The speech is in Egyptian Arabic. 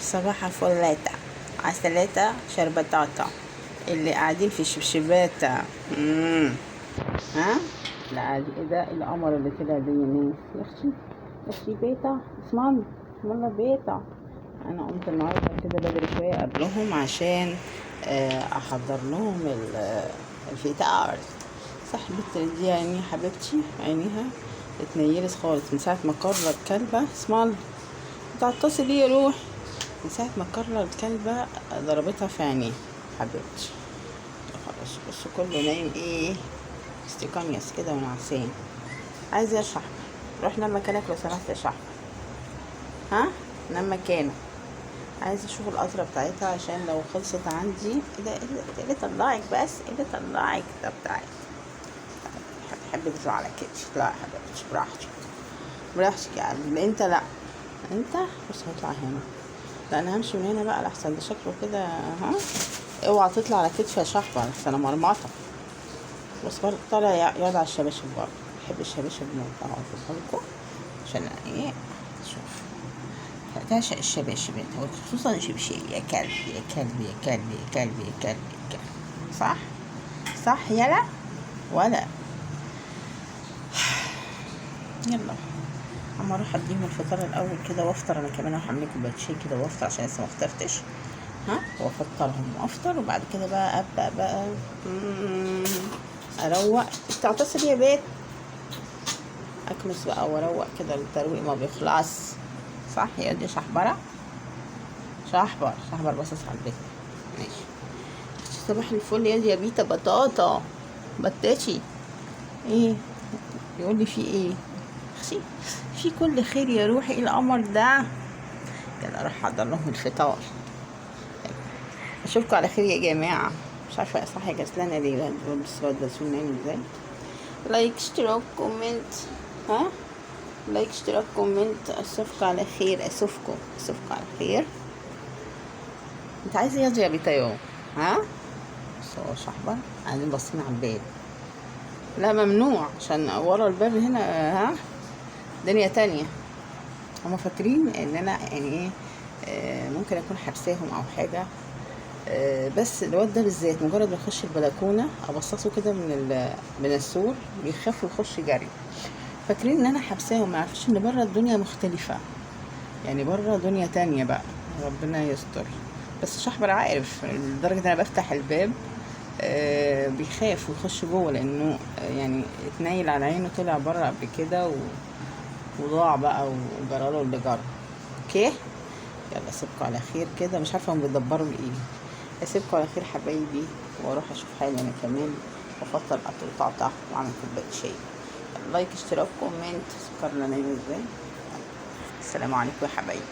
صباح فلاتة عسلاتة شربتاتا اللي قاعدين في شبشباتة. ها لا عادي. ايه ده القمر اللي طلع ده يا ناس؟ يا اختي يا اختي بيتا اسمعني والله بيتا. انا قمت النهارده كده بدري شوية قبلهم عشان احضر لهم الفطار. صاحبة دي يعني حبيبتي عينيها اتنيلت خالص من ساعة ما كارلا الكلبة اسمع تعتصي ليه يا روح، من ساعة ما كارلا الكلبة ضربتها في عينيها حبيبتي. خلاص بص كله نايم ايه استيقانيس كده ونعسان. عايز يا شحبة روح نام مكانك لو سمحت يا شحبة، ها نام مكانك. عايزه اشوف القطرة بتاعتها عشان لو خلصت عندي. ايه ده ايه اللي طلعك بس، ايه اللي طلعك؟ طب تعالي تحبي تطلع على كتفي، اطلعي يا حبيبتي براحتك براحتك يا قلبي. انت لا انت بص هطلع هنا، لا انا همشي من هنا بقى لحسن ده شكله كده. ها اوعى تطلع على كتفي يا شحبه لحسن انا مرمطه. بس برضه طالع يقعد على الشباشب برضه، بحب الشباشب موت. اهو لكم عشان ايه شوف تعشق الشباشب انت، خصوصا الشبشب. يا كلب يا كلب يا كلب يا كلب يا كلب يا كلب. صح صح يلا ولا يلا. اما اروح اديهم الفطار الاول كده وافطر انا كمان، اروح اعمل لي كوباية شاي كده وافطر عشان لسه ما فطرتش. ها وافطرهم وافطر وبعد كده بقى ابدا بقى اروق. تعتصر يا بيت اكنس بقى واروق كده، الترويق ما بيخلص. صح يا دي شحبره شحبر شحبر باصص على البيت. ماشي صباح الفل يا دي يا بيتا بطاطا بطاتي. ايه يقول لي في ايه؟ اختي في كل خير يا روحي. ايه القمر ده؟ يلا اروح احضر لهم الفطار. اشوفكم على خير يا جماعة. مش عارفه صح يا كسلانه ليه، بس الواد نايم ازاي. like اشتراك comment، ها like اشتراك comment. اشوفكم على خير، اشوفكم اشوفكم على خير. انت عايز ايه يا بيتا يو؟ ها بس هو شحبر قاعدين باصين على الباب. لا ممنوع عشان ورا الباب هنا. ها دنيا تانية. هما فاكرين ان انا يعني ايه ممكن اكون حبساهم او حاجة. بس الواد ده بالذات مجرد ما يخش البلكونه ابصصه كده من السور بيخاف ويخش جري. فاكرين ان انا حبساهم، ما عرفش ان بره الدنيا مختلفة، يعني بره دنيا تانية بقى، ربنا يستر. بس شحبر عارف لدرجة ان انا بفتح الباب بيخاف ويخش جوه، لانه يعني اتنيل على عينه طلع بره قبل كده وضاع بقى وجراله اللي جرى. okay يلا اسيبكم على خير كده، مش عارفه هم بيدبروا لايه. اسيبكم على خير حبايبي واروح اشوف حالي انا كمان وافطر قطعه واعمل كوباية شاي. like اشتراك comment. سكرنا نايم ازاي. السلام عليكم يا حبايبي.